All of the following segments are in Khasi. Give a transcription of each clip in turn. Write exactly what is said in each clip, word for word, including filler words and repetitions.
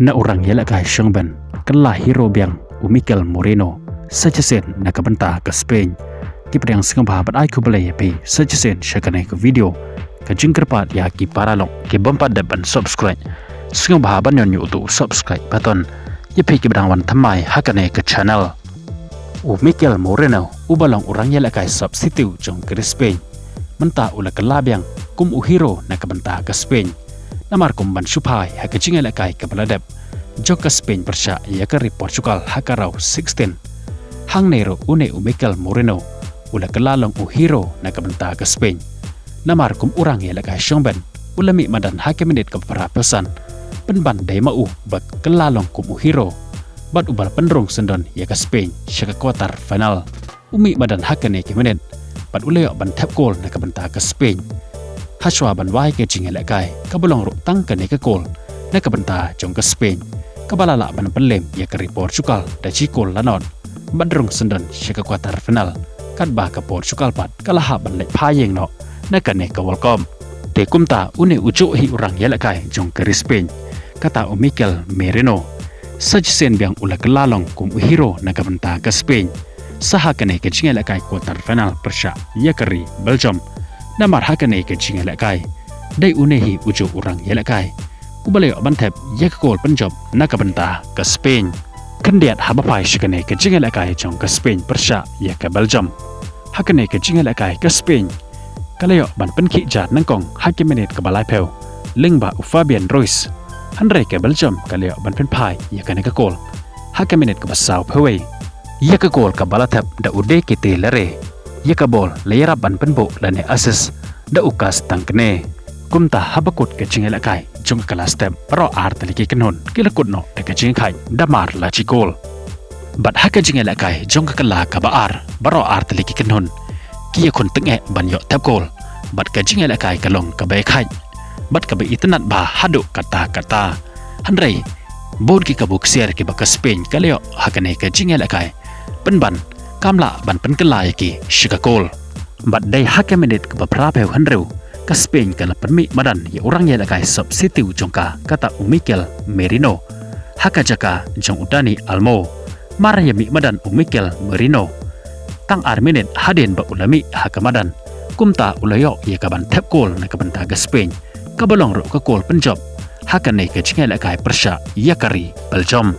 Na u rang ïalehkai shongben, kylla hero biang u Mikel Merino, sa shisien na ka bynta ka Spain. Ki pdiang sngewbha bad ai khublei ïa phi sa shisien sha kane ka video. Ka jingkyrpad ïa ki paralok ki bym pat dep ban subscribe, sngewbha ban ñion ïa uto u subscribe button. Ïa phi kiba dang wan thymmai ha kane ka channel. U Mikel Merino uba long u rang ïalehkai substitute jong ka ri Spain, mynta u la kylla biang kum u hero na ka bynta ka Spain. Namar kum ban shu phai ha ka jingïalehkai kaba la dep jong ka Spain pyrshah ïa ka ri Portugal ha ka round sixteen. Hangne ruh une u Mikel Merino u la kylla long u hero na ka bynta ka Spain. Namar kum u rang ïalehkai shongben u la mih madan ha ka minit kaba phra phew san, pynban dei ma u ba kylla long kum u hero bad uba la pynrung syndon ïa ka Spain sha ka quarter final. U mih madan ha kane ka minit bad u la ïoh ban thep kol na ka bynta ka Spain. Hashwa ban wai ka jingïalehkai kaba long ruh tang kane ka kol na ka bynta jong ka Spain, kaba la lah ban pynlem ïa ka ri Portugal da shi kol la nod bad rung syndon sha ka quarter final, katba ka Portugal pat ka la hap ban leit phai ïeng noh na kane ka World Cup. Te kumta une u juh hi u rang ïalehkai jong ka ri Spain, kata u Mikel Merino, sa shisien biang u la kylla long kum u hero na ka bynta ka Spain. Sa ha kane ka jingïalehkai quarter final pyrshah ïa ka ri Belgium. Namar ha kane ka jingïalehkai dei une hi u juh u rang ïalehkai uba la ïoh ban thep ïa ka kol pynjop na ka bynta ka Spain. Khyndiat haba phai sha kane ka jingïalehkai jong ka Spain pyrshah ïa ka Belgium, ha kane ka jingïalehkai ka Spain ka la ïoh ban pynkhih jar nyngkong ha ka minit kaba laiphew lyngba u Fabian Ruiz. Hynrei ka Belgium ka la ïoh ban pynphai ïa kane ka kol ha ka minit kaba sawphew wei ïa ka kol kaba la thep da u De Ketelaere. Ïa ka bol la ïarap ban pynbuh lane assist da u Castagne. Kumta haba kut ka jingïalehkai jong ka la step, baroh artylli ki kynhun ki la kut noh da ka jingkhaid da mar la shi kol. Bad ha ka jingïalehkai jong ka kylla kaba ar, baroh artylli ki kynhun ki ïakhun tyngeh ban ïoh thep kol. Bad ka jingïalehkai ka long kaba ïakhaid bad kaba itynnad bha haduh katta katta. Hynrei bun ki kabu ksiar kiba ka Spain ka la ïoh ha kane ka jingïalehkai, pynban kam lah ban pynkylla ïa ki sha ka kol. Bad dei ha ka minit kaba phraphew hynriew ka Spain ka la pynmih madan ïa u rang ïalehkai substitute jong ka, kata u Mikel Merino, ha ka jaka jong u Dani Olmo. Mar ïa mih madan u Mikel Merino, tang ar minit hadien ba u la mih ha ka madan, kumta u la ïoh ïa ka ban thep kol na ka bynta ka Spain, kaba long ruh ka kol pynjop ha kane ka jingïalehkai pyrshah ïa ka ri Belgium.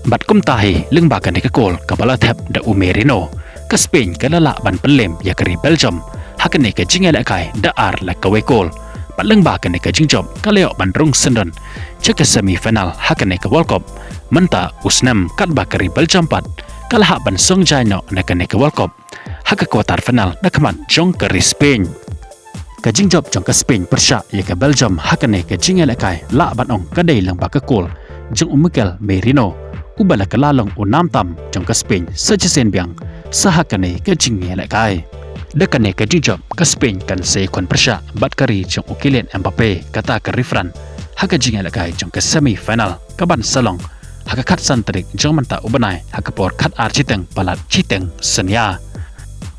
Bad kumta hi lyngba kane ka kol kaba la thep da u Merino, ka Spain ka la lah ban pynlem ïa ka ri Belgium ha kane ka jingïalehkai da ar la kawei kol. Bad lyngba kane ka jingjop ka la ïoh ban rung syndon sha ka semi final ha kane ka World Cup mynta u snem, katba ka ri Belgium pat ka la hap ban song jaiñ noh na kane ka World Cup ha ka quarter final na khmat jong ka ri Spain. Ka jingjop jong ka Spain pyrshah ïa ka Belgium ha kane ka jingïalehkai lah ban ong ka dei lyngba ka kol jong u Mikel Merino, uba la kylla long u nam tam jong ka Spain sa shisien biang sa ha kane ka jingïalehkai. Da kane ka jingjop ka Spain kan sa ïakhun pyrshah bad ka ri jong u Kylian Mbappe, kata ka ri France, ha ka jingïalehkai jong ka semi final kaban sa long ha ka khatsan tarik jong mynta u bnai ha ka por khatar shiteng palat shiteng synñia.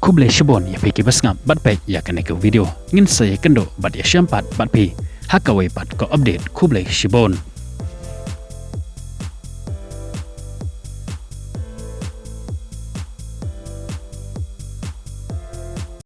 Khublei shibun ïa phi kiba sngap bad peit ïa kane ka video. Ngin sa ïakynduh bad ïashem pat bad phi ha kawei pat ka update. Khublei shibun.